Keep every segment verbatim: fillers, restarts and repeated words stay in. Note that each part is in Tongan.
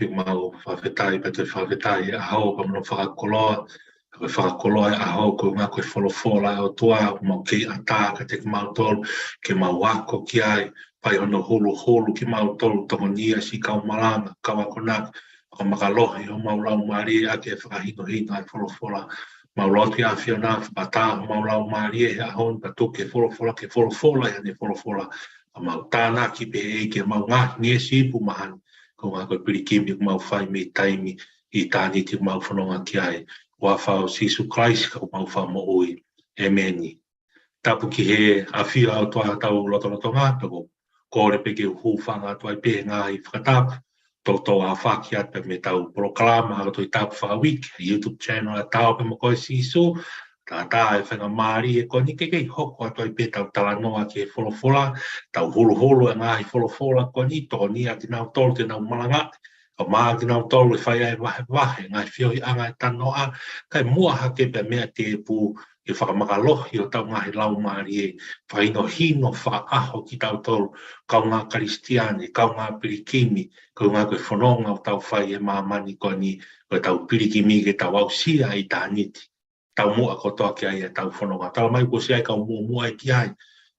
Ke mau fakafetaʻi, pea toe fakafetaʻi he ʻaho, pea mo hono fakakoloa, ko e fakakoloa e ʻaho, ko e ʻuhinga ko e folofola ʻa e ʻOtua, ʻoku mau kei ʻatā kiate kimautolu, ke mau ako ki ai, fai hono huluhulu kimautolu, tokoni ʻa siʻi kau malanga, kau akonaki, fakamakalohi homau laumālie ʻaki e fakahinohino ʻa e folofola. Mau lotu ʻi he ʻAfiona, fakaʻatā homau laumālie he ʻaho ni, pea tuku e folofola ke folofola ʻi haʻane folofola, ka mau tānaki pē ʻEiki ʻemau ngaahi ngeʻesi ipu mahani, ko e ʻuhinga ko e pilikimi ʻoku mau fai mei taimi ʻi ʻitāniti ʻoku mau fononga ki ai. Huafa ʻo Sīsū Kalaisi ko homau Fakamoʻui. ʻĒmeni. Tapu ki he ʻafio ʻa e ʻOtua ʻetau lotolotonga, pea ʻoku ou kole pē ke u hūfanga atu ai pē he ngaahi fakatapu, toutou ʻafaki atu pē mei heʻetau polokalama ako Tohi Tapu fakauike, YouTube channel ʻa e Tao pē mo koe Sīsū, tātā e faingamālie ko eni ke kei hoko atu ai pē ʻetau talanoa ki he folofola, tau huluhulu e ngaahi folofola ko eni, tokoni ʻa kinautolu te nau malangaʻi, kae ʻumaʻā kinautolu ʻe fai ai e vahevahe, ngaahi feohiʻanga ʻe tanoa, kae muʻa hake pē meʻa tēpū, ke fakamakalohi hotau ngaahi laumālie, fakahinohino fakaʻaho kitautolu, kaungā Kalisitiane, kaungā pilikimi, ko e ʻuhinga ko e fononga ʻoku tau fai he māmani ko eni, ko ʻetau pilikimi ke tau aʻusia ʻitāniti. Taumuʻa kotoa ki ai ʻetau fononga. Talamai kuo ʻosi ʻi ai e kau muʻomuʻa ki ai.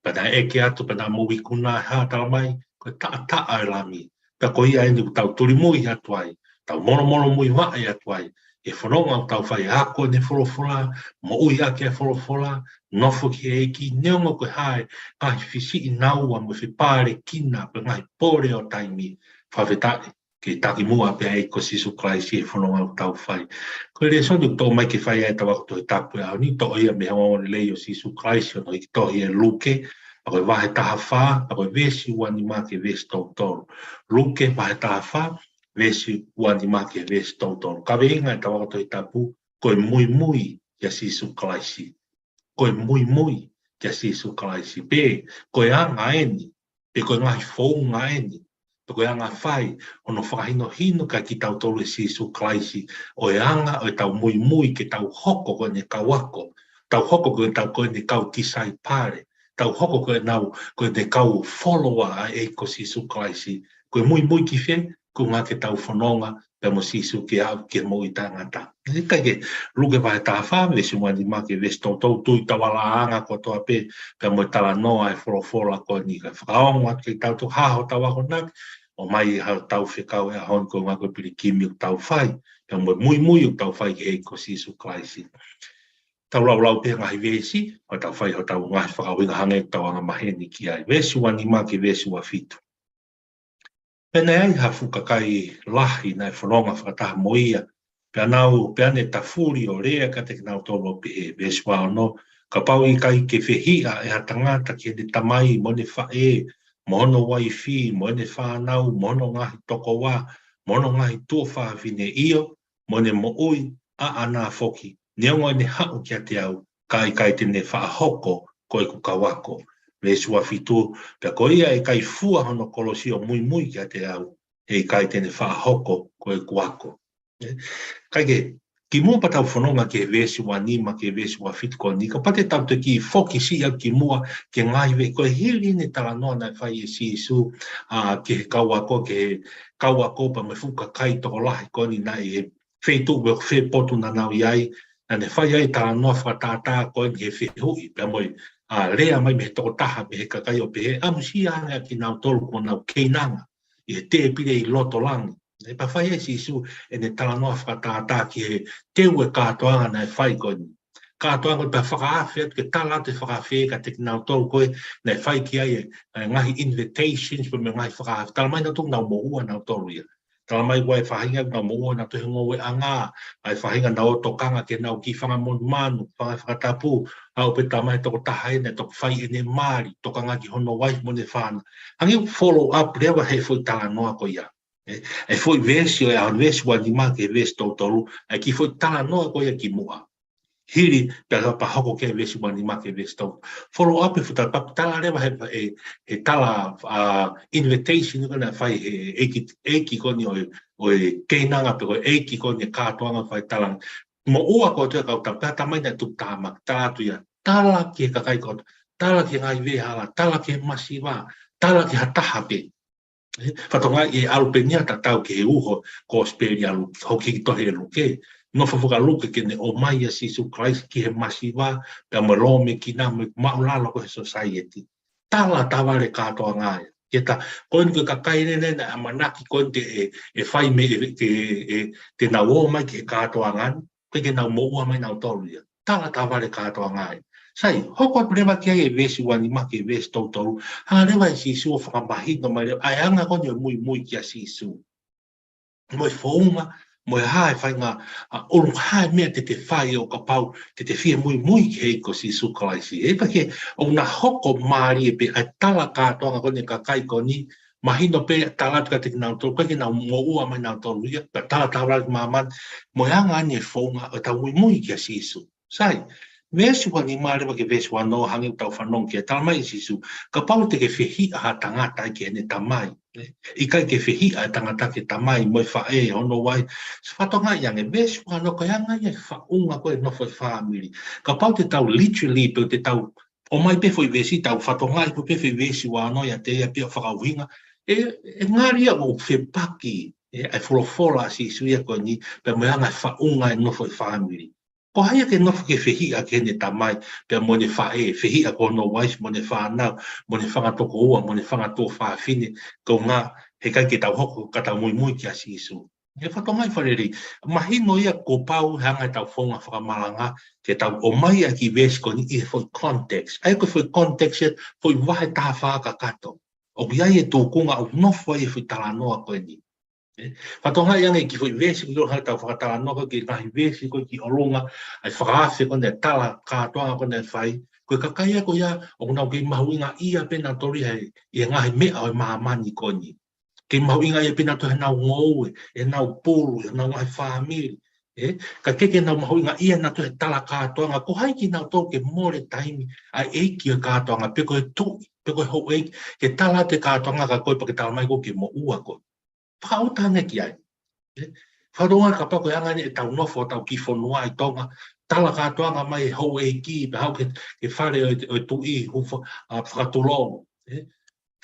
Pea naʻe ʻeke atu, pea naʻa mou ikuna, hā, talamai, ko e taʻataʻa ʻo e Lami. Pea ko ia eni ʻoku tau tulimui atu ai, tau molomolomuivaʻe atu ai, he fononga ʻoku tau fai, ako ʻene folofola, moʻui ʻaki e folofola, nofo ki he ʻEiki, neongo ko e hā e ngaahi fisiʻinaua mo e fepālekina, pe ngaahi pole ʻo taimi, fakafetaʻi, ke taki muʻa pē ʻa e ʻEiki ko Sīsū Kalaisi he fononga ʻoku tau fai. Ko e lēsoni ʻoku toʻo mai ke fai ai ʻetau ako Tohi Tapu he ʻaho ni, toʻo ia mei he ongoongolelei ʻo Sīsū Kalaisi ʻi hono hiki tohi ʻe Luke, pea ko e vahe taha fā, pea ko e veesi ua nima ki he veesi tolu tolu. Luke vahe taha fā, veesi ua nima ki he veesi tolu tolu. Kaveinga ʻetau ako Tohi Tapu, ko e muimui kia Sīsū Kalaisi. Ko e muimui kia Sīsū Kalaisi. Pe, ko e anga eni, pe ko e ngaahi founga eni, pe ko e anga fai, hono fakahinohino kiate kitautolu ʻe Sīsū Kalaisi, ʻo e anga ʻo ʻetau muimui ke tau hoko ko ʻene kau ako, tau hoko ko ʻetau ko ʻene kau tisaipale, tau hoko ko ʻenau, ko ʻene kau follower ʻa e ʻEiki ko Sīsū Kalaisi. Ko e muimui ki fē, ko e ʻuhinga ke tau fononga, pea mo Sīsū ke aʻu ki he moʻui taʻengata. Ē, kae kehe, Luke vahe taha fā, veesi ua nima ki he veesi tolu tolu, tui tau alāanga kotoa pē, pea mo e talanoa e folofola ko eni, kae fakaongo atu ke tau toki hā hotau akonaki, ʻomai haʻatau fekau he ʻaho ni ko e ʻuhinga ko e pilikimi ʻoku tau fai, pea mo e muimui ʻoku tau fai ki he ʻEiki ko Sīsū Kalaisi. Tau laulau pē ngaahi veesi, ʻo tau fai hotau ngaahi fakauhinga hangē ʻoku tau angamaheni ki ai. Veesi ua nima ki he veesi ua fitu. Pea naʻe ʻi ai ha fuʻu kakai lahi naʻe fononga fakataha mo ia, pea nau, pea ne tafuli ʻo lea kiate kinautolu ʻo pehē, veesi ua ono, kapau ʻe ʻikai ke fehiʻa ʻe ha tangata ki heʻene tamai mo ʻene faʻē, mo hono uaifi, mo ʻene fānau, mo hono ngaahi tokoua, mo hono ngaahi tuofāfine, ʻio, mo ʻene moʻui ʻaʻana foki, neongo ʻene haʻu kiate au, ka ʻe ʻikai te ne faʻa hoko ko ʻeku kau ako. Veesi ua fitu, pea ko ia ʻe ʻikai fua hono kolosi ʻo muimui kiate au, ʻe ʻikai te ne faʻa hoko ko ʻeku ako. Ē? Kae kehe, kimuʻa pea tau fononga ki he veesi ua nima ki he veesi ua fitu ko eni, kapau te tau toki foki siʻi atu kimuʻa ki he ngaahi veesi, ko e hili ʻene talanoa naʻe fai ʻe Sīsū, ʻa, ki he kau ako, ki he kau ako pea mo e fuʻu kakai tokolahi ko eni naʻe ʻi he feituʻu pe ko fē potu naʻa nau ʻi ai, naʻa ne fai ai talanoa fakatātā ko eni he fehuʻi, pea mo e, ʻa, lea mai mei he tokotaha, mei he kakai ʻo pehē, ʻamusia ange ʻa kinautolu kuo nau keinanga ʻi he tēpile ʻi loto langi. Ē, pea fai ai Sīsū ʻene talanoa fakatātā ki he teu e kātoanga naʻe fai ko eni. Kātoanga pea fakaafe atu ke tala atu e fakaafe kiate kinautolu ko ē naʻe fai ki ai e, e ngaahi invitations pe mo e ngaahi fakaafe. Talamai nautolu naʻa nau moʻua nautolu ia. Talamai ʻoku ʻi ai e faʻahinga naʻa nau moʻua nautolu he ngoueʻanga, ʻa e faʻahinga naʻa nau tokanga ki heʻenau kiʻi fanga monumanu, fanga fakatapu, ʻa ē pea talamai tokotaha ʻe naʻe toki fai ʻene mali, tokanga ki hono uaifi mo ʻene fānau. Hangē ʻoku follow up leva he foʻi talanoa ko ia. Ē, e foʻi veesi ʻo e ʻaho ni, veesi ua nima ki he veesi tolu tolu, ʻa e kiʻi foʻi talanoa ko ia kimuʻa. Hili, pea pea hoko ki he veesi ua nima ki he veesi tolu. Follow up e fuʻu tala, pea tala leva he, he, he tala, ʻa, invitation ko ē naʻe fai he ʻeiki, ʻeiki ko eni ʻo e, ʻo e keinanga pe ko e ʻeiki ko eni e kātoanga fai tala. Moʻua kotoa e kau tama, pea talamai naʻe tupu tāmaki, tala atu ia, tala ki he kakai kotoa, tala ki he ngaahi veʻehala, tala ki he masiva, tala ki ha taha pē. Fakatokangaʻi ʻe ʻalu pē ʻeni ia tatau ki he uho Kosipeli ʻa Luke, hoki ki he tohi ʻa Luke. Nofo fakaLuke ke ne ʻomai ʻa Sīsū Kalaisi ki he masiva, pea mo e lōmekina mo e māʻulalo ko ē he society. Tala tavale kātoanga ia. Ke ta, ko eni ko e kakai ʻeni naʻe ʻamanaki ko eni te, ʻe, ʻe fai mei he, te, ʻe, te nau ō mai ki he kātoanga ni, ʻikai ke nau moʻua mai nautolu ia. Tala tavale kātoanga ia. Sai, hoko atu leva ki ai e veesi ua nima ki he veesi tolu tolu. Hanga leva ʻe Sīsū ʻo fakamahino mai leva ʻa e anga ko eni ʻo e muimui kia Sīsū. Mo e founga, mo e hā e faʻahinga, ʻa, ʻolunga hā e meʻa te te fai ʻo kapau te te fie muimui ki he ʻEiki ko Sīsū Kalaisi. ʻE pehē ʻoku na hoko mālie pē ʻa e tala kātoanga ko eni ʻa e kakai ko eni, mahino pē tala atu kiate kinautolu, ʻikai ke nau moʻua mai nautolu ia, pea tala tavale ki māmani, mo e anga eni e founga ʻo ʻetau muimui kia Sīsū. Sai, veesi ua nima leva ki he veesi ua ono hangē ʻoku tau fanongo ki ai, talamai ʻe Sīsū, kapau te ke fehiʻa ha tangata ki heʻene tamai, ʻe, ʻikai ke fehiʻa e tangata ki he tamai mo e faʻē ʻi hono vaʻe. Fakatokangaʻi ange, veesi ua ono ko e anga ia e founga ko ē e nofo e fāmili. Kapau te tau literally, pe te tau ʻomai pē foʻi veesi, tau fakatokangaʻi pē foʻi veesi ua ono ia te ia pea fakaʻuhinga, ʻe, ʻe ngali ia ʻoku fepaki, ʻe, ʻa e folofola ʻa Sīsū ia ko eni, pea mo e anga e founga e nofo e fāmili. Ko hai ia ke nofo ke fehiʻa ki heʻene tamai, pea mo ʻene faʻē, fehiʻa ki hono uaifi, mo ʻene fānau, mo ʻene fanga tokoua, mo ʻene fanga tuofāfine, koeʻuhinga he ʻikai ke tau hoko ka tau muimui kia Sīsū. ʻE fakatokangaʻi fakalelei, mahino ia kuo pau he anga ʻetau founga fakamalanga, ke tau ʻomai ʻa e kiʻi veesi ko eni ʻi he foʻi context. ʻA ia ko e foʻi context ia, foʻi vahe taha fā kakato. ʻOku ʻi ai e tūkunga ʻoku nofo ai e foʻi talanoa ko eni. ʻE, fakatokangaʻi ange kiʻi foʻi veesi ko ē ʻoku tau fakatalanoa ko ē ki he ngaahi veesi ko ē ki ʻolunga, ʻa e fakaafe ko eni e tala kātoanga ko eni ʻe fai, ko e kakai ia ko ia ʻoku nau kei mahuʻingaʻia pē nautolu ia he, ʻi he ngaahi meʻa ʻo e māmani ko eni. Kei mahuʻingaʻia pē nautolu heʻenau ngoue, heʻenau pulu, heʻenau ngaahi fāmili. ʻE, ka ʻikai ke nau mahuʻingaʻia nautolu he tala kātoanga, ko hai kinautolu ke mole taimi ʻa e ʻeiki ʻo e kātoanga, pe ko e tuʻi, pe ko e houʻeiki, ke tala atu e kātoanga kia koe pea ke talamai ʻoku ke moʻua koe. Fakauta ange ki ai. ʻE, fakatokangaʻi kapau ko e anga eni ʻetau nofo ʻo tau kiʻi fonua ʻi Tonga, tala kātoanga mai e houʻeiki, pea haʻu ki he, ki he fale ʻo e, ʻo e tuʻi, hufa, ʻa, fakatulou. ʻE,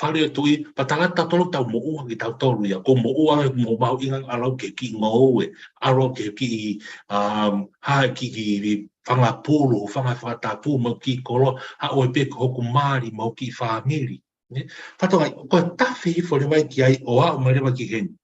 fale ʻo e tuʻi, pea tala atu tautolu ʻoku tau moʻua kitautolu ia, ʻoku moʻua, ʻoku mahuʻinga ʻalu ki he kiʻi ngoue, ʻalu ki he kiʻi, um, ha kiʻi, kiʻi fanga pulu, fanga fakatapu, mo e kiʻi koloa, haʻu ai pē ki hoku mali, mo hoku kiʻi fāmili. ʻE, fakatokangaʻi, ko e tafe hifo leva ia ki ai ʻo aʻu mai leva ki heni.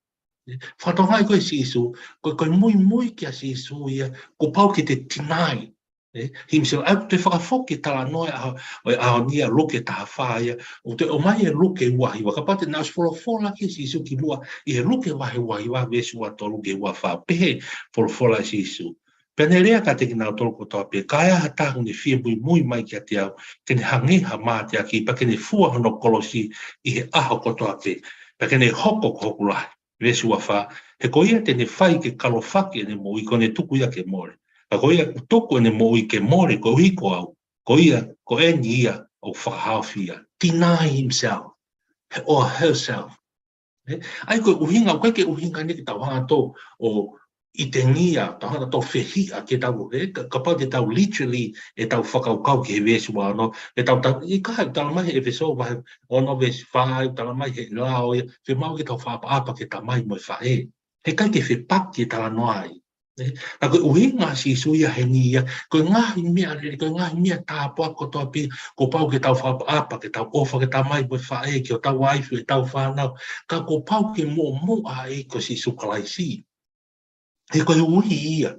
ʻE, fakatokangaʻi ko ē Sīsū, ko e, ko e muimui kia Sīsū ia, kuo pau ke te deny. ʻE, himself, ʻa ia ʻoku toe fakafoki e talanoa ʻo e ʻaho, ʻo e ʻaho ni ʻa Luke taha fā ia, ʻoku toe ʻomai ʻe Luke ua hiva, kapau te na ʻosi folofola ki ai Sīsū kimuʻa, ʻi he Luke vahe ua hiva, veesi ua tolu ki he ua fā, pehē folofola ʻa Sīsū. Pea ne lea kiate kinautolu kotoa pē, ka ai ha taha ʻoku ne fie muimui mai kiate au, ke ne hangē ha mateaki, pea ke ne fua hono kolosi ʻi he ʻaho kotoa pē, pea ke ne hoko ko hoku lahi. Veesi ua fā, he ko ia te ne fai ke kalofaki ʻene moʻui, ko ʻene tuku ia ke mole. Ka ko ia ʻoku tuku ʻene moʻui ke mole koeʻuhi ko au, ko ia, ko eni ia ʻoku fakahaofi ia. Deny himself, or herself. ʻE, ʻa ia ko e ʻuhinga, ʻoku ʻikai ke ʻuhinga eni ke tau hanga ʻo ʻitengia, tau hanga ʻo fehiʻa ke tau, ʻe, ka, kapau te tau literally ʻetau fakakaukau ki he veesi ua ono, ʻe tau ta-, ʻikai, talamai he ʻEfesō vahe ono veesi fā, talamai he lao ia, fiemaʻu ke tau fakaʻapaʻapa ki he tamai mo e faʻē. He ʻikai ke fepaki e talanoa ia. ʻE, ka ko e ʻuhinga ʻa Sīsū ia heni ia, ko e ngaahi meʻa lelei, ko e ngaahi meʻa tāpuaki kotoa pē, kuo pau ke tau fakaʻapaʻapa, ke tau ʻofa ki he tamai mo e faʻē, ki hotau uaifi, ʻetau fānau, ka kuo pau ke muʻomuʻa ʻa e ʻEiki ko Sīsū Kalaisi. He ko e ui ia,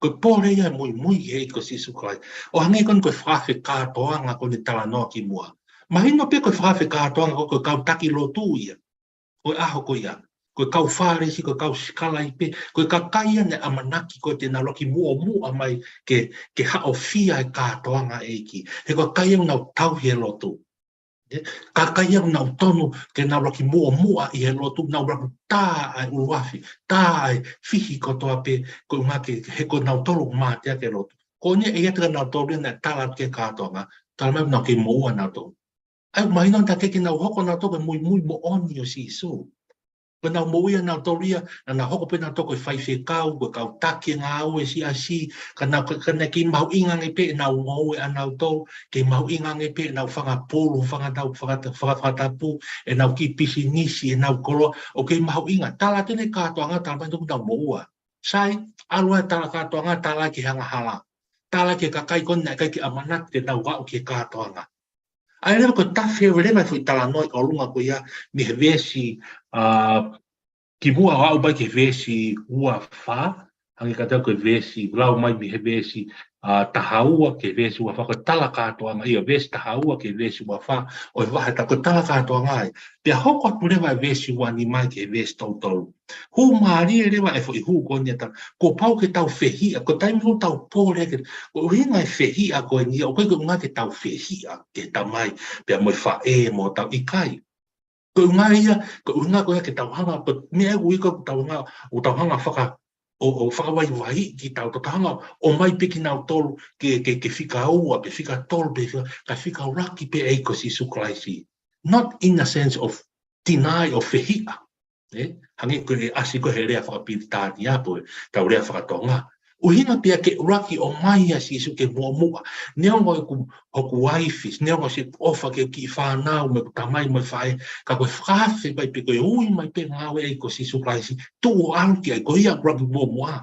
ko e pole ia muimui he ʻEiki ko Sīsū Kalaisi. ʻO hangē ko eni ko e fakaafe kātoanga ko eni talanoa kimuʻa. Mahino pē ko e fakaafe kātoanga ko, ko e kau taki lotu ia. Ko e ʻaho ko ia. Ko e kau Fālesi, ko e kau sikalaipe, ko e kakai ia naʻe ʻamanaki ko ē te nau laki muʻomuʻa mai ke, ke haʻofia e kātoanga ʻa e ʻEiki. He ko e kakai ia naʻa nau tauhi e lotu. ʻE, kakai ia naʻa nau tonu ke nau laki muʻomuʻa ʻi he lotu, nau laki tā ʻa e ʻuluafi, tā ʻa e fihi kotoa pē, koeʻuhi ke, he ko nautolu ʻoku mateaki e lotu. Ko eni ʻe ʻiate kinautolu ia naʻe tala atu ki he kātoanga, talamai naʻa nau kei moʻua nautolu. ʻA ia mahino naʻe ʻikai ke nau hoko nautolu ko e muimui moʻoni ʻo Sīsū. Ko ʻenau moʻui ʻanautolu ia, naʻa nau hoko pē nautolu ko e faifekau, ko e kau taki e ngāue siasi, ka nau, ka, ka naʻe kei mahuʻinga ange pē ʻenau ngoue ʻanautolu, kei mahuʻinga ange pē ʻenau fanga pulu, fanga tau, fanga, fanga, fanga tapu, ʻenau kiʻi pisinisi, ʻenau koloa, ʻoku kei mahuʻinga, tala atu ʻene kātoanga, tala mai ʻoku nau moʻua. Sai, ʻalu ʻa e tala kātoanga, tala ki he angahala. Tala ki he kakai ko ē naʻe ʻikai ke ʻamanaki te nau aʻu ki he kātoanga. ʻA ia leva ko e tafe leva e foʻi talanoa ʻi ʻolunga ko ia mei he veesi, ā, kimuʻa ʻo aʻu mai ki he veesi ua fā, hangē kiate au ko e veesi, lau mai mei he veesi, ā, taha ua ki he veesi ua fā, ko e tala kātoanga ia, veesi taha ua ki he veesi ua fā, ʻo e vahe ta ko e tala kātoanga ia. Pea hoko atu leva e veesi ua nima ki he veesi tolu tolu. Hū mālie leva e foʻi hū ko eni ʻa e tala, kuo pau ke tau fehiʻa, ko e taimi ʻoku tau pole ke, ko e ʻuhinga e fehiʻa ko eni, ʻoku ʻikai ko e ʻuhinga ke tau fehiʻa ki he tamai, pea mo e faʻē mo tau ʻikai. Ko e ʻuhinga ia, ko e ʻuhinga ko ia ke tau hanga, ko e meʻa ʻoku ʻikai ko ʻetau hanga, ʻo tau hanga faka, ʻo, ʻo fakavaivaiʻi kitautolu, tau hanga ʻo ʻomai pē kinautolu ke, ke, ke fika ua, pe fika tolu, pe fika, kae fika ʻuluaki pē ʻa e ʻEiki ko Sīsū Kalaisi. Not in a sense of deny or fehiʻa. ʻE, hangē ko e ʻasi ko ē he lea fakapilitānia pe ko ʻetau lea fakatonga. ʻUhinga pē ia ke ʻuluaki ʻomai ʻa Sīsū ke muʻomuʻa. Neongo ʻeku, hoku uaifi, neongo siʻeku ʻofa ki he kiʻi fānau mo ʻeku tamai mo e faʻē, ka ko e fakaafe mai pē ko e ui mai pē ngāue ʻa e ʻEiki ko Sīsū Kalaisi, tuʻu ʻo ʻalu ki ai, ko ia ʻoku ʻuluaki muʻomuʻa.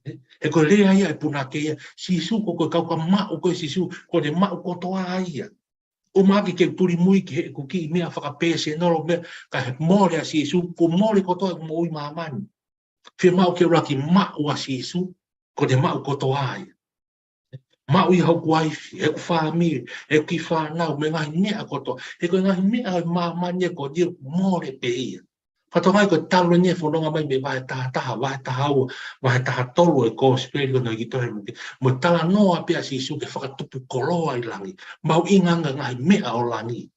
ʻE, he ko e lea ia ʻa e punake ia, Sīsū ko, ko e kau ka maʻu ko ē Sīsū, ko ʻene maʻu kotoa ia. ʻOmai ke u tuli mui ki heʻeku kiʻi meʻa fakapēsonale meʻa, ka he mole ʻa Sīsū, kuo mole kotoa ʻeku moʻui ʻi māmani. Fiemaʻu ke u ʻuluaki maʻu ʻa Sīsū, ko ʻene maʻu kotoa ia. Maʻu ia hoku uaifi, heʻeku fāmili, heʻeku kiʻi fānau, mo e ngaahi meʻa kotoa. He ko e ngaahi meʻa ʻo e māmani ē ko ia ʻoku mole pē ia. Fakatonga ia ko e talu eni e fononga mai mei he vahe taha taha, vahe taha ua, vahe taha tolu ʻo e Kosipeli ko eni ʻi he tohi Luke. Mo e talanoa pē ʻa Sīsū ki he fakatupu koloa ʻi langi. Mahuʻinga ange ngaahi meʻa ʻo langi.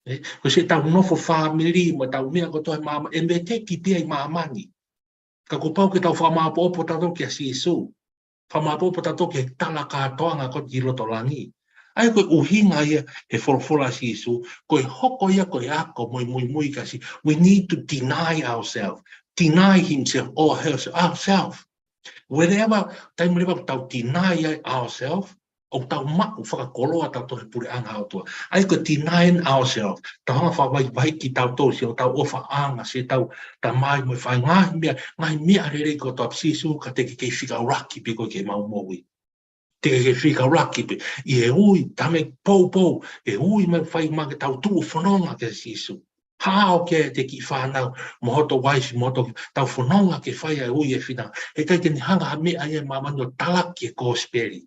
ʻE, ko siʻetau nofo fāmili, mo ʻetau meʻa kotoa ʻi māmani, ʻe mei he ʻEiki pē ia ʻi māmani. Ka kuo pau ke tau fakamāʻopoʻopo tautolu kia Sīsū. Fakamāʻopoʻopo tautolu ki he tala kātoanga ko ē ʻi loto langi. ʻA ia ko e ʻuhinga ia he folofola ʻa Sīsū, ko e hoko ia ko e ako mo e muimui kia Sīsū. We need to deny ourselves. Deny himself or herself, ourselves. Wherever, taimi leva ʻoku tau deny ai ourselves, ʻoku tau maʻu fakakoloa tautolu he puleʻanga ʻo e ʻOtua. ʻA ia ko e denying ourselves, tau hanga fakavaivaiʻi kitautolu, siʻetau ʻofaʻanga, siʻetau tamai mo e faʻē, ngaahi meʻa, ngaahi meʻa lelei kotoa ʻa Sīsū ka te ke kei fika ʻuluaki pē koe ki heʻemau moʻui. Te ke kei fika ʻuluaki pē, ʻi he ui, taimi poupou, he ui mai fai mai ke tau tuʻu fononga kia Sīsū. Hao ke te kiʻi fānau, mo hoto uaifi, mo hoto, tau fononga ke fai ʻa e ui ʻa e finangalo. He ʻikai ke ne hanga ha meʻa ia ʻi māmani ʻo talaki e Kosipeli.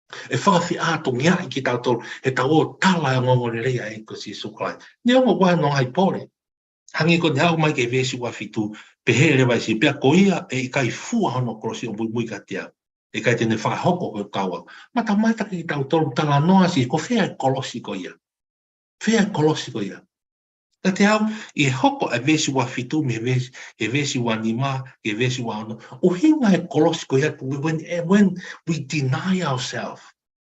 ʻE fakafeʻātungiaʻi kitautolu, he tau ō ʻo tala e ongoongolelei ʻa e ʻEiki ko Sīsū Kalaisi. Neongo ʻoku ʻi ai hono ngaahi pole. Hangē ko ʻene aʻu mai ki he veesi ua fitu, pehē leva ʻe Sīsū, pea ko ia ʻe ʻikai fua hono kolosi ʻo muimui kiate au, ʻe ʻikai te ne fakahoko ko e kau au. Matamata kiate kitautolu, talanoa Sīsū, ko fē ʻa e kolosi ko ia. Fē ʻa e kolosi ko ia. Kiate au, ʻi he hoko ʻa e veesi ua fitu mei he veesi, he veesi ua nima, he veesi ua ono. ʻUhinga e kolosi ko ia, when, when we deny ourselves.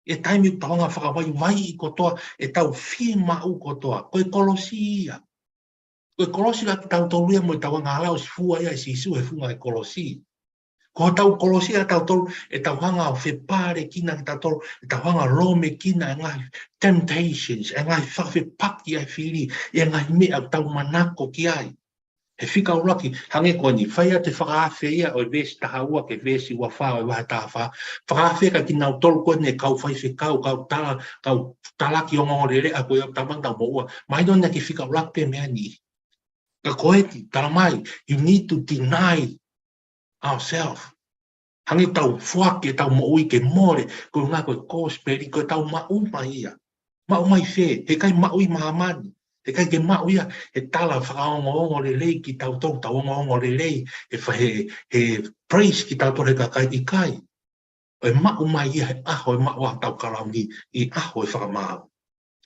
ʻI he taimi ʻoku tau hanga fakavaivaiʻi kotoa, ʻetau fiemaʻu kotoa. Ko e kolosi ia. Ko e kolosi kiate kitautolu ia mo ʻetau angahala ʻosi fua ia ʻe Sīsū he funga e kolosi. Ko hotau kolosi ʻatautolu, ʻetau hanga ʻo fepalekina kitautolu, ʻetau hanga ʻo lomekina e ngaahi temptations, e ngaahi fakafepaki ʻa e fili, e ngaahi meʻa ʻoku tau manako ki ai. He fika ʻuluaki, hangē ko eni, fai atu e fakaafe ia ʻo e veesi taha ua ki he veesi ua fā ʻo e vahe taha fā, fakaafe kia kinautolu ko eni kau faifekau, kau tala, kau talaki ongoongolelei, ʻa ko ia ʻoku tau manatu moʻua. Mahino naʻe kei fika ʻuluaki pē meʻa ni. Ka ko eni, tala mai, you need to deny ourselves. Hangē ʻoku tau foaki ʻetau moʻui ke mole, ko e ʻuhinga ko e kosipeli, ko ʻetau maʻu mai ia. Maʻu mai fē, he ʻikai maʻu ʻi māmani. He ʻikai ke maʻu ia, he tala fakaongoongolelei kitautolu, tau ongoongolelei, he fa-, he, he praise kitautolu he kakai, ʻikai. ʻE maʻu mai ia he ʻaho ʻe maʻu ai hotau kalauni, ʻi he ʻaho ʻe fakamaau.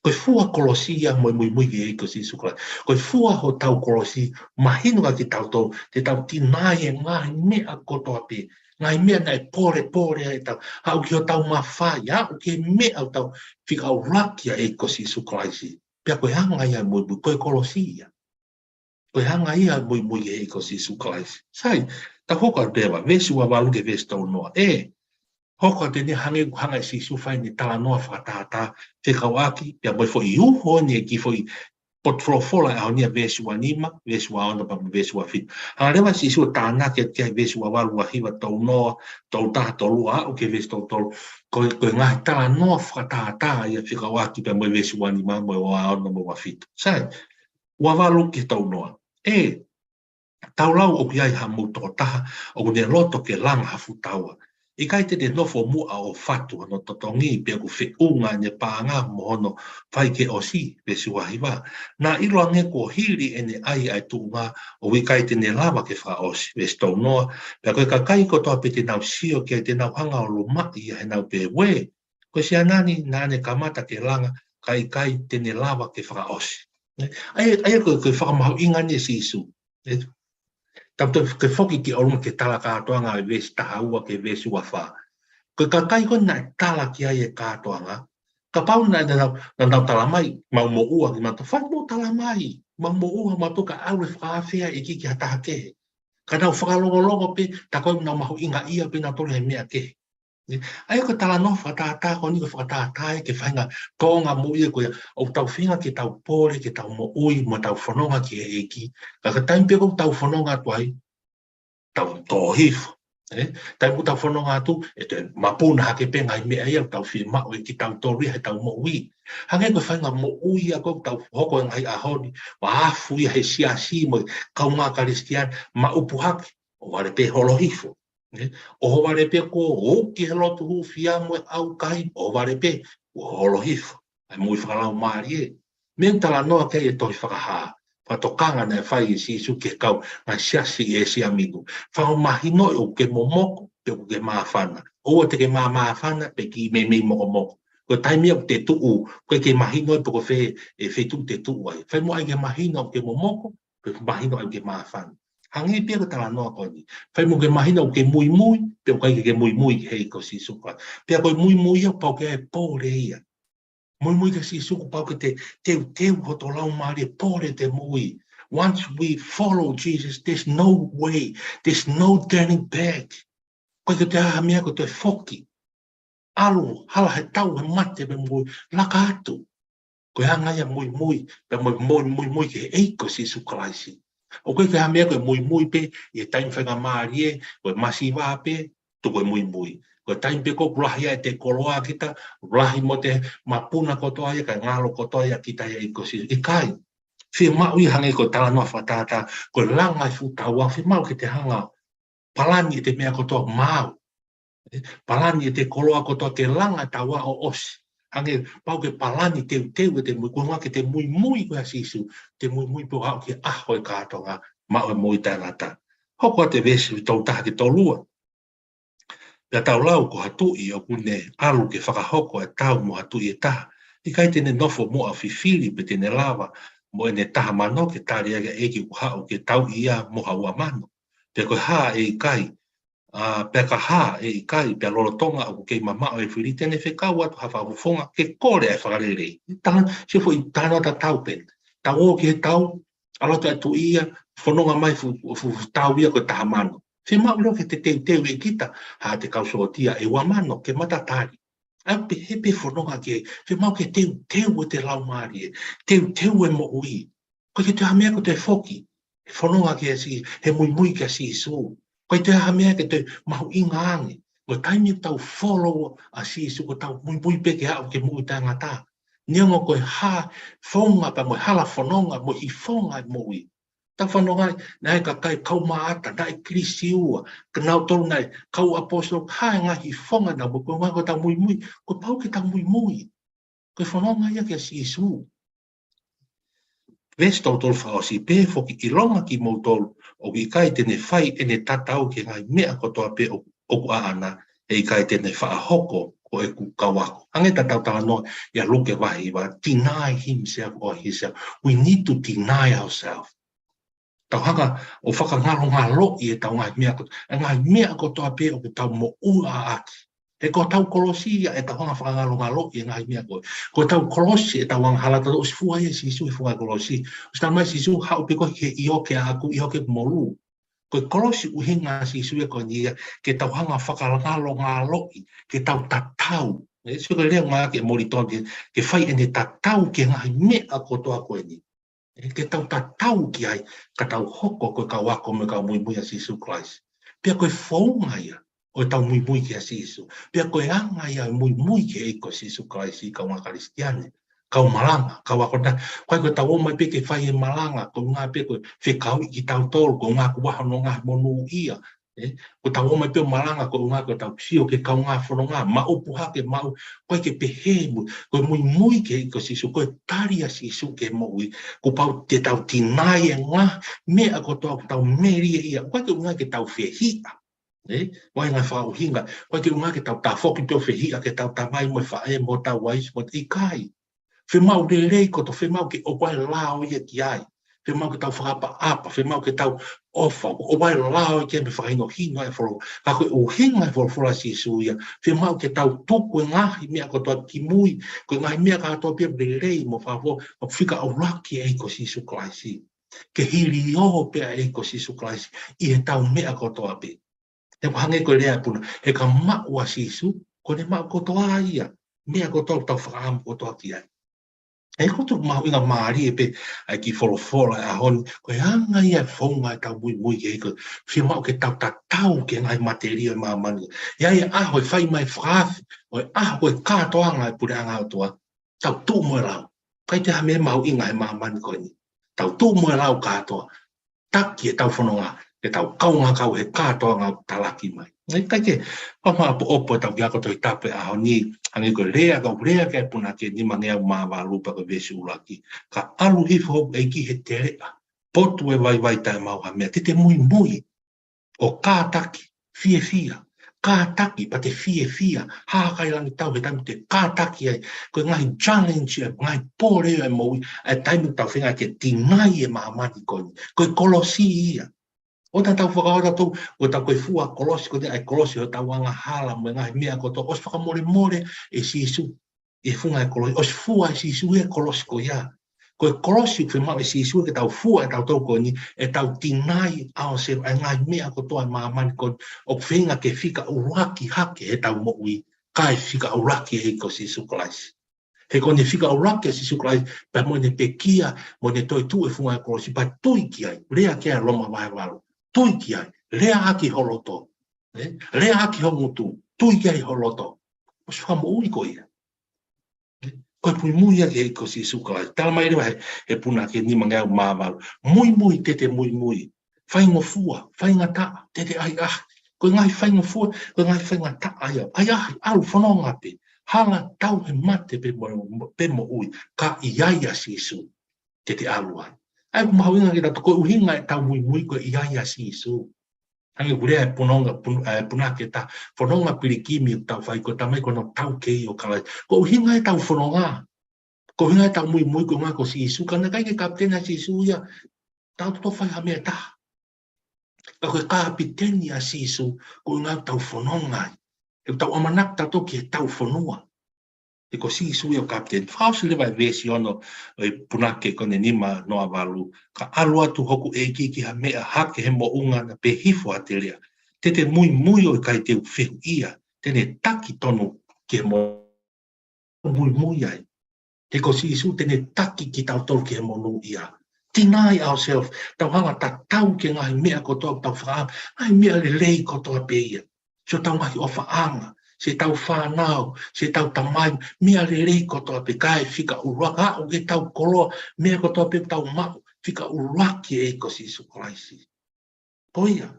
Ko e fua kolosi ia mo e muimui ki he ʻEiki ko Sīsū Kalaisi. Ko e fua hotau kolosi, mahino kiate kitautolu, te tau deny e ngaahi meʻa kotoa pē, ngaahi meʻa naʻe polepole ai ʻetau, aʻu ki hotau mafai, aʻu ki he meʻa ʻoku tau fika ʻuluaki ʻa e ʻEiki ko Sīsū Kalaisi. Pea ko e anga ia e muimui, ko e kolosi ia. Ko e hanga ia muimui ʻe he ʻEiki ko Sīsū Kalaisi. Sai, tau hoko atu leva, veesi ua valu ki he veesi tolu noa. ʻE, hoko atu eni hangē, hanga ʻe Sīsū fai ʻene talanoa fakatātā, fekauʻaki, pea mo e foʻi uho eni ki he foʻi potu folofola ʻaho ni ʻa veesi ua nima, veesi ua ono, pea mo e veesi ua fitu. Hanga leva ʻe Sīsū ʻo tānaki atu ki ai veesi ua valu, ua hiva, tolu noa, tolu taha, tolu ua, aʻu ki he veesi tolu tolu. Ko e, ko e ngaahi talanoa fakatātā ia fekauʻaki pea mo e veesi ua nima, mo e ua ono, mo e ua fitu. Sai, ua valu ki he tolu noa. ʻE, tau lau ʻoku ʻi ai hamou tokotaha ʻoku ne loto ke langa ha fuʻu taua. ʻIkai te ne nofo muʻa ʻo fatu hono totongi pe ʻoku feʻunga ʻene paʻanga mo hono fai ke ʻosi, veesi ua hiva. Naʻa ʻiloange kuo hili ʻene ʻai ʻa e tuʻunga ʻoku ʻikai te ne lava ke fakaʻosi, veesi tolu noa. Pea ko e kakai kotoa pē te nau sio ki ai te nau hanga ʻo lumaʻi ia heʻenau pehē, uē, ko e siana ni naʻa ne kamata ke langa, ka ʻikai te ne lava ke fakaʻosi. ʻA ia, ʻa ia ko e, ko e fakamahuʻinga eni ʻa Sīsū. ʻE, tau toe ke foki ki ʻolunga ki he tala kātoanga ʻi he veesi taha ua ki he veesi ua fā. Ko e kakai ko ē naʻe tala ki ai e kātoanga, kapau naʻa, naʻa nau, naʻa nau tala mai, mau moʻua kimautolu, fai mo tala mai, mau moʻua kimautolu, ka ʻalu e fakaafeʻi ʻEiki ki ha taha kehe. Ka nau fakalongolongo pē, tā ko ē ʻoku nau mahuʻingaʻia pē nautolu he meʻa kehe. ʻA ia ko e talanoa fakatātā ko eni ko e fakatātā ia ki he faʻahinga tōʻonga moʻui ko ia, ʻoku tau feinga ke tau pole, ke tau moʻui, mo tau fononga ki he ʻEiki. Ka ko e taimi pē ʻoku tau fononga atu ai, tau tō hifo. ʻE, taimi ʻoku tau fononga atu, ʻe toe mapuna hake pē ngaahi meʻa ia ʻoku tau fiemaʻu ʻe kitautolu ia heʻetau moʻui. Hangē ko e faʻahinga moʻui ia ʻoku tau hoko he ngaahi ʻaho ni, ʻoku afu ia he siasi mo e kaungā Kalisitiane, maʻupu hake, ʻohovale pē holo hifo. ʻE, ʻohovale pē kuo uki he lotu hūfia mo e ʻaukai, ʻohovale pē, ʻoku holo hifo. ʻA e moʻui fakalaumālie. Meʻa ʻoku talanoa ki ai e tohi Fakahā, fakatokanga naʻe fai ʻe Sīsū ki he kau ngaahi siasi ʻi ʻĒsia Minu. Fakamahinoʻi ʻoku ke momoko, pe ʻoku ke māfana. ʻOua te ke māmāfana, pe kiʻi meimei mokomoko. Ko e taimi ia ʻoku te tuʻu, ʻoku ʻikai ke mahino pe ko fē e feituʻu te tuʻu ai. Fai mo ʻai ke mahino ʻoku ke momoko, pe mahino ʻoku ke māfana. Hangē pē ia ko e talanoa ko eni. Fai mo ke mahino ʻoku ke muimui, pe ʻoku ʻikai ke ke muimui ki he ʻEiki ko Sīsū Kalaisi. Pea ko e muimui ia pau ke ʻai pole ia. Muimui kia Sīsū kuo pau ke te teuteu hoto laumālie, pole te moʻui. Once we follow Jesus, there's no way, there's no turning back. ʻOku ʻikai ke toe ʻi ai ha meʻa ko e toe foki. ʻAlu, hala he tau, he mate, pea mo e laka atu. Ko e anga ia muimui, pea mo e muimui ki he ʻEiki ko Sīsū Kalaisi. ʻOku ʻikai ke ʻi ai ha meʻa ko e muimui pē ʻi he taimi faingamālie, ko e masiva pē, tuku e muimui. Ko e taimi pē ʻoku lahi ai ʻete koloa kita, lahi mo ʻete mapuna kotoa ia, kae ngalo kotoa ia kita ia ʻEiki ko Sīsū. ʻIkai. Fiemaʻu ia hangē ko e talanoa fakatātā, ko e langa e fuʻu taua, fiemaʻu ke te hanga palani ʻete meʻa kotoa maʻu. ʻE, palani ʻete koloa kotoa ke langa taua ʻo ʻosi. Hangē pau ke palani teuteu ʻete moʻui, ko e ʻuhinga ke te muimui kia Sīsū, te muimui pē ʻo aʻu ki he ʻaho e kātoanga, maʻu e moʻui taʻengata. Hoko atu e veesi tolu taha ki he tolu ua. Pea tau lau ko ha tuʻi ʻoku ne ʻalu ke fakahoko e tau mo ha tuʻi ʻe taha. ʻIkai te ne nofo muʻa ʻo fifili pe te ne lava mo ʻene taha mano ke tali ʻaki ʻa e ʻEiki ʻoku haʻu ke tauʻi ia mo ha ua mano. Pea ko e hā ʻe ʻikai, ʻa, pea ka hā ʻe ʻikai, pea lolotonga ʻoku kei mamaʻo e fili te ne fekau atu ha fakafofonga ke kole ʻa e fakalelei. Taha, sio foʻi talanoa tatau pē. Tau ō ki he tau, ʻalu atu e tuʻi ia, fononga mai fuʻu, fuʻu tau ia ko e taha mano. Fiemaʻu leva ke te teuteu ʻe kita, ha te kau sōtia ʻe ua mano, ke mata tali. ʻA ia pehē pē fononga ki ai, fiemaʻu ke teuteu ʻete laumālie, teuteu e moʻui. ʻOku ʻikai ke toe ʻi ai ha meʻa ko e toe foki, he fononga kia Sī-, he muimui kia Sīsū. ʻOku ʻikai toe ʻi ai ha meʻa ke toe mahuʻinga ange. Ko e taimi ʻoku tau follow ʻa Sīsū, ʻoku tau muimui pē ke aʻu ki he moʻui taʻengata. Neongo ko e hā fononga pea mo e hala fononga mo e hīfonga e moʻui. Tau fanongo ai, naʻe ʻi ai e kakai kau maʻata, naʻe Kilisiua, ka nautolu naʻe kau ʻaposetolo, hā e ngaahi hīfonga naʻa nau maʻu, ko e ʻuhinga ko ʻetau muimui, kuo pau ke tau muimui. Ko e fononga ia kia Sīsū. Veesi tolu tolu fakaʻosi pē foki ʻilonga kimoutolu, ʻoku ʻikai te ne fai ʻene tatau ki he ngaahi meʻa kotoa pē ʻoku, ʻoku ʻaʻana, ʻe ʻikai te ne faʻa hoko ko ʻeku kau ako. Hangē tatau talanoa ʻia Luke vahe hiva, deny himself or herself. We need to deny ourselves. Tau hanga ʻo fakangalongaloʻi ʻetau ngaahi meʻa kotoa, e ngaahi meʻa kotoa pē ʻoku tau moʻua ʻaki. He ko hotau kolosi ia ʻetau hanga fakangalongaloʻi e ngaahi meʻa ko ē. Ko hotau kolosi ʻetau angahala, tautolu ʻosi fua ia ʻe Sīsū he funga kolosi. ʻOsi talamai ʻe Sīsū, haʻu pē koe ki he ʻioke ʻaʻaku, ʻioke molū. Ko e kolosi ʻuhinga ʻa Sīsū ia ko eni ia, ke tau hanga fakangalongaloʻi, ke tau tatau. ʻE, sio ko e lea ʻoku ngāueʻaki ʻe Molitoni, ke fai ʻene tatau ki he ngaahi meʻa kotoa ko eni. ʻE, ke tau tatau ki ai, ka tau hoko ko e kau ako mo e kau muimui ʻa Sīsū Kalaisi. Pea ko e founga ia ʻo ʻetau muimui kia Sīsū. Pea ko e anga ia ʻo e muimui ki he ʻEiki ko Sīsū Kalaisi, kaungā Kalisitiane, kau malanga, kau akonaki. ʻIkai ko ʻetau ō mai pē ke fai e malanga koeʻuhinga pē ko e fekauʻi kitautolu, koeʻuhinga ko hono ngaahi monūʻia. ʻE, ko ʻetau ō mai pē ʻo malanga koeʻuhinga ko ʻetau sio ki he kaungā fononga, maʻu puha ke maʻu, ʻikai ke pehē mo e, ko e muimui ki he ʻEiki ko Sīsū, ko e tali ʻa Sīsū ki he moʻui, kuo pau ke tau tinai e ngaahi meʻa kotoa ʻoku tau melie ia, ʻikai ke ʻuhinga ke tau fehiʻa. ʻE, ʻoku ʻi ai e ngaahi fakaʻuhinga, ʻikai ke ʻuhinga ke tau tafoki pē ʻo fehiʻa ki heʻetau tamai mo e faʻē mo hotau uaifi mo e ʻikai. Fiemaʻu lelei kotoa, fiemaʻu ke ʻoua ʻe lao ia ki ai. Fiemaʻu ke tau fakaʻapaʻapa, fiemaʻu ke tau ʻofa, ʻoua ʻe lao ia ki ai mo e fakahinohino ʻa e folofola. Ka ko e ʻuhinga e folofola ʻa Sīsū ia, fiemaʻu ke tau tuku e ngaahi meʻa kotoa ki mui, ko e ngaahi meʻa kotoa pē lelei mo fakafoʻou, ʻo fika ʻuluaki e ʻEiki ko Sīsū Kalaisi. Ke hiliō pē ʻa e ʻEiki ko Sīsū Kalaisi ʻi heʻetau meʻa kotoa pē. He ʻoku hangē ko e lea ʻa e punake, he ka maʻu ʻa Sīsū, kuo ne maʻu kotoa ia, meʻa kotoa ʻoku tau fakaʻamu kotoa ki ai. ʻE, ko e tuʻu mahuʻinga mālie pē ʻa e kiʻi folofola ʻo e ʻaho ni, ko e anga ia e founga ʻetau muimui ki he ʻEiki, fiemaʻu ke tau tatau ki he ngaahi matelio ʻo e māmani. ʻI ai e ʻaho ʻe fai mai e fakaafe, ʻo e ʻaho ko e kātoanga e puleʻanga ʻo e ʻOtua, tau tuʻu mo e lau. ʻIkai toe ha meʻa mahuʻinga he māmani ko eni. Tau tuʻu mo e lau kātoa. Taki ʻetau fononga, ke tau kaungā kau he kātoanga ʻoku talaki mai. ʻE, ʻikai ke, pea maʻopoʻopo ʻetau kiʻi ako Tohi Tapu he ʻaho ni, hangē ko e lea, ka ʻoku lea ki ai e punake, nimangeau mā valu pea ko e veesi ʻuluaki. Ka ʻalu hifo hoku ʻEiki he teleʻa, potu e vaivai taʻemaʻu ha meʻa, te te muimui ʻo kātaki, fiefia, kātaki, pea te fiefia, hākailangitau he taimi te kātaki ai, ko e ngaahi challenge ia, ngaahi pole ia ʻo e moʻui, ʻa e taimi ʻoku tau feinga ke tinai e māmani ko eni, ko e kolosi ia. ʻOua te tau fakaʻotua ʻoku tau ko e fua kolosi, ko e ʻai kolosi hotau angahala mo e ngaahi meʻa kotoa, ʻosi fakamolemole ʻe Sīsū ʻi he funga e kolosi, ʻosi fua ʻe Sīsū e kolosi ko ia. Ko e kolosi ʻoku fiemaʻu ʻe Sīsū ke tau fua ʻe tautolu ko eni, ʻetau tinai ʻa e ʻosi ʻa e ngaahi meʻa kotoa ʻo e māmani ko eni, ʻoku feinga ke fika ʻuluaki hake heʻetau moʻui, kae fika ʻuluaki e ʻEiki ko Sīsū Kalaisi. He ko ʻene fika ʻuluaki ʻa Sīsū Kalaisi, pea mo ʻene pekia, mo ʻene toetuʻu he funga e kolosi, pea tui ki ai, lea ki ai Loma vahe valu. Tui ki ai, lea ʻaki ho loto. ʻE? Lea ʻaki ho ngutu, tui ki ai ho loto. ʻOsi fakamoʻui koe ia. Ko e muimui ia ki he ʻEiki ko Sīsū Kalaisi. Talamai leva he, he punake nimangeau mā valu. Muimui te te muimui. Faingofua, faingataʻa, te te ʻahiʻahi. Ko e ngaahi faingofua, ko e ngaahi faingataʻa ia. ʻAhiʻahi, ʻalu fononga pē. Hala tau he mate pe mo-, pe moʻui. Ka ʻi ai ʻa Sīsū, te te ʻalu ai. ʻA ia ʻoku mahuʻinga ke tau, ko e ʻuhinga ʻetau muimui ko e ʻi ai ʻa Sīsū. Hangē ko e lea e punonga, pun-, e punake ʻe taha, fononga pilikimi ʻoku tau fai ko e talamai ko hono taukei ʻo Kalaisi. Ko e ʻuhinga ʻetau fononga. Ko e ʻuhinga ʻetau muimui ko e ʻuhinga ko Sīsū. Ka naʻe ʻikai ke kapiteni ʻa Sīsū ia, tau toto fai ha meʻa ʻe taha. Ka ko e kapiteni ʻa Sīsū, ko e ʻuhinga ʻetau fononga ai. ʻOku tau ʻamanaki tautolu ki heʻetau fonua. He ko Sīsū ia ʻoku kapiteni. Fakaʻosi leva e veesi ono ʻo e punake ko eni nima noa valu. Ka ʻalu atu hoku ʻEiki ki ha meʻa hake he moʻunga naʻa pehē hifo ha teleʻa, te te muimui ʻo ʻikai te u fehuʻia, te ne taki tonu ki he mo-, muimui ai. He ko Sīsū te ne taki kitautolu ki he monūʻia. Deny ourselves, tau hanga tatau ki he ngaahi meʻa kotoa ʻoku tau fakaʻamu, ngaahi meʻa lelei kotoa pē ia. Siʻotau ngaahi ʻofaʻanga, siʻetau fānau, siʻetau tamai, meʻa lelei kotoa pē kae fika ʻuluaki, aʻu ki heʻetau koloa, meʻa kotoa pē ʻoku tau maʻu, fika ʻuluaki e ʻEiki ko Sīsū Kalaisi. Ko ia,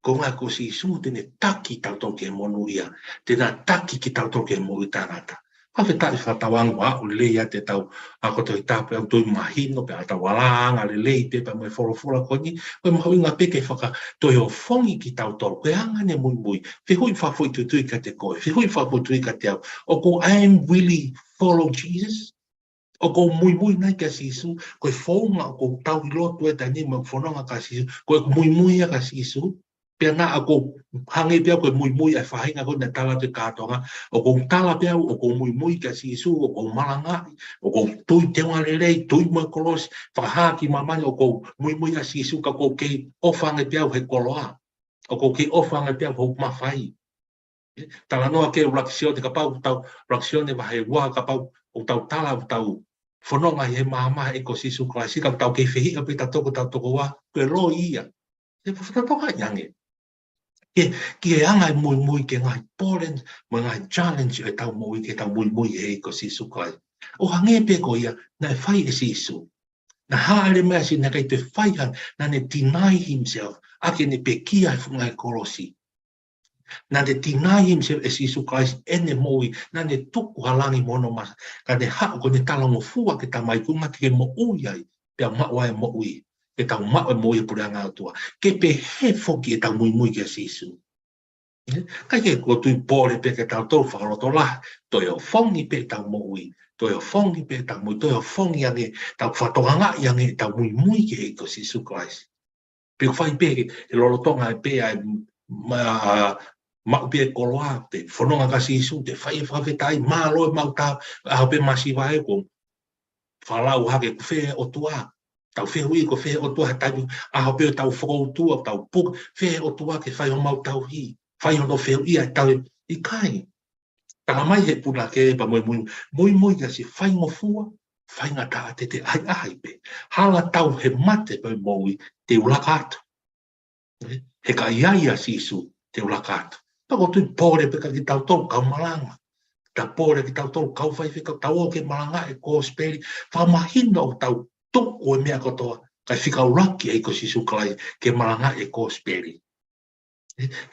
ko e ʻuhinga ko Sīsū te ne taki tautolu ki he monūʻia, te ne taki kitautolu ki he moʻui taʻengata. Fakafetaʻi fakatauange ʻoku lelei ʻa ʻetau ako Tohi Tapu, ʻoku toe mahino pē ʻetau alanga lelei pē pea mo e folofola ko eni, ko e mahuʻinga pē ke fakatoeofongi kitautolu, ko e anga ʻene muimui, fehuʻi fakafoʻituitui kiate koe, fehuʻi fakafoʻituitui kiate au, ʻoku ou, I am really follow Jesus? ʻOku ou muimui nai kia Sīsū, ko e founga ʻoku ou tauhi lotu he taimi ni mo fononga kia Sīsū, ko ʻeku muimui ia kia Sīsū? Pea naʻa ʻoku ou hangē pē au ko e muimui ʻa e faʻahinga ko ē naʻe tala atu ʻe Kātoanga, ʻoku ou tala pē au, ʻoku ou muimui kia Sīsū, ʻoku ou malangaʻi, ʻoku ou tui teunga lelei, tui mo e kolosi, fakahā ki māmani ʻoku ou muimui ʻa Sīsū ka ʻoku ou kei ʻofa ange pē au he koloa. ʻOku ou kei ʻofa ange pē au hoku mafai. Talanoa ki he ʻuluaki Sione, kapau tau, ʻuluaki Sione vahe ua, kapau ʻoku tau tala, ʻoku tau fononga ʻi he maama ʻo e ʻEiki ko Sīsū Kalaisi, ka tau kei fehiʻa pē tautolu ko tautolu ko ua, ko e loi ia. Te fakatatau ange. Ke, ki he anga e muimui ki he ngaahi pole, mo e ngaahi challenge ʻo ʻetau moʻui, ke tau muimui he ʻEiki ko Sīsū Kalaisi. ʻO hangē pē ko ia, naʻe fai ʻe Sīsū. Naʻe hāʻele mai ʻa Sīsū, naʻe ʻikai toe fai ha, naʻa ne deny himself, ʻa ʻene pekia he funga ʻo e kolosi. Naʻa ne deny himself ʻe Sīsū Kalaisi ʻene moʻui, naʻa ne tuku ha langi mo hono masa, ka ne haʻu ko ʻene talangofua ki he Tamai koeʻuhi ke moʻui ai, pea maʻu ai e moʻui, ke tau maʻu e moʻui ʻa e puleʻanga ʻo e ʻOtua. Ke pehē foki ʻetau muimui kia Sīsū. ʻIkai ke ʻoku ou tui pole pē ke tau toe fakalotolahi, toe ʻofongi pē ʻetau moʻui, toe ʻofongi pē ʻetau moʻui, toe ʻofongi ange, tau fakatokangaʻi ange ʻetau muimui ki he ʻEiki ko Sīsū Kalaisi. Pe ʻoku fai pē he lolotonga ʻe pē ai ma-, maʻu pē koloa, te fononga kia Sīsū, te fai e fakafetaʻi, mālō e maʻu tau, ʻaho pē masiva ē ko falau hake ko fē ʻOtua. Tau fehuʻi ko fē ʻOtua he taimi, ʻaho pē ʻoku tau fokoutua, tau puke, fē ʻOtua ke fai homau tauhi, fai hono fehuʻia ʻetau ʻikai. Talamai he punake pea mo e muimui, muimui kia Sīsū, faingofua, faingataʻa, te te ʻahiʻahi pē. Hala tau he mate pea mo e moʻui, te u laka atu. He ka ʻi ai ʻa Sīsū, te u laka atu. Pea ʻoku ou tui pole pē kia kitautolu kau malanga. Tau pole kitautolu kau faifekau, tau ō ke malangaʻi e kosipeli, fakamahino ʻoku tau tuku e meʻa kotoa, kae fika ʻuluaki ʻa e ʻEiki ko Sīsū Kalaisi ke malangaʻi e kosipeli.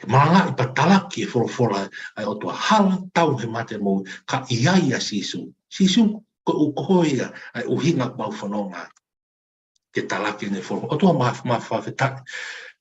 Ke malangaʻi pea talaki e folofola ʻa e ʻOtua, hala tau he mate mo e moʻui, ka ʻi ai ʻa Sīsū. Sīsū ko e ʻuhinga ia, ʻa e ʻuhinga ʻoku mau fononga ai. Ke talaki ʻene folofola. ʻOtua ma-, ma-, fakafetaʻi.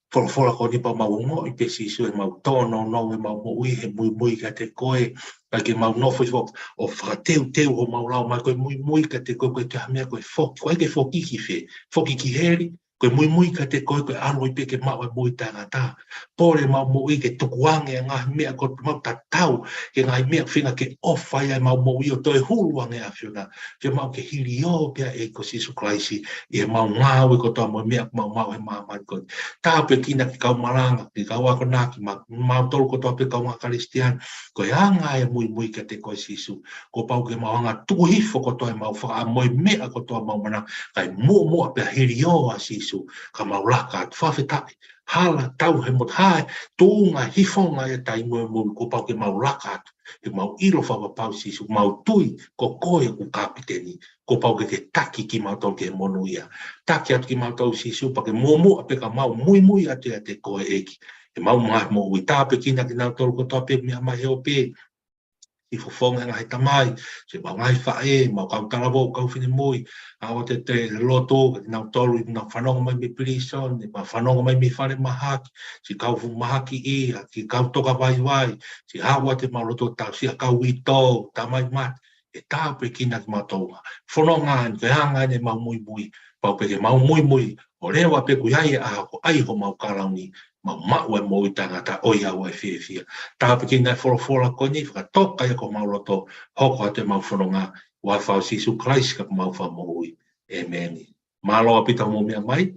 Folofola ko eni pea mau ongoʻi pē Sīsū ʻemau tōnounou ʻemau moʻui he muimui kiate koe. Kae ke mau nofo hifo ʻo fakateuteu homau lau mai ko e muimui kiate koe, ko e taha meʻa ko e foki. Ko e ke foki ki fē? Foki ki heli. Ko e muimui kiate koe, ko e ʻalu ai pē ke maʻu e moʻui taʻengata. Pole ʻemau moʻui ke tukuange e ngaahi meʻa ko ē mau tatau, ki he ngaahi meʻa feinga ke ʻofa ai ʻemau moʻui ʻo toe hulu ange ʻa e ʻAfiona. Ke mau ke hiliō pē ʻa e ʻEiki ko Sīsū Kalaisi ʻi heʻemau ngāue kotoa mo e meʻa ʻoku mau maʻu he māmani ko eni. Tāpuekina ki he kau malanga, ki he kau akonaki, ma-, mautolu kotoa pē kaungā Kalisitiane, ko e anga e muimui kiate koe Sīsū. Kuo pau ke mau hanga ʻo tuku hifo kotoa ʻemau fakaʻamu mo e meʻa kotoa ʻoku mau manako, kae muʻomuʻa pē ʻa e hiliō ʻa Sīsū, ka mau laka atu. Fakafetaʻi, hala tau he mot-, hala tuʻunga hifonga e taimi mo e moʻui, kuo pau ke mau laka atu. He mau ʻilo fakapapau Sīsū, mau tui ko koe ʻoku kapiteni, kuo pau ke ke taki kimautolu ki he monūʻia. Taki atu kimautolu Sīsū, pea ke muʻomuʻa pē ka mau muimui atu kiate koe ʻEiki. He mau maʻu moʻui. Tāpuekina kinautolu kotoa pē meʻa mai he ope. Siʻi fofonga ngaahi tamai, siʻemau ngaahi faʻē, mau kau talavou, kau finemui, ʻa ʻoua te te loto, kinautolu ʻoku nau fanongo mai mei pilīsone, ʻoku nau fanongo mai mei fale mahaki, siʻi kau fuʻu mahakiʻia, siʻi kau toka vaivai, siʻi haʻu atu ʻemau loto tau, siʻi kau uitou, tamai mate, ʻe tāpuekina kimautolu. Fononga eni, ko e anga eni ʻemau muimui, pau pē ke mau muimui, ʻo leva pē kuo ʻi ai e ʻaho ko ē ʻa homau kalauni, mau maʻu e moʻui taʻengata ʻoiauē fiefia. Tāpuekina e folofola ko eni, fakatoka ia ki homau loto, hoko atu ʻemau fononga, huafa ʻo Sīsū Kalaisi ko homau Fakamoʻui. ʻĒmeni. Mālō ʻaupito hoʻomou meʻa mai,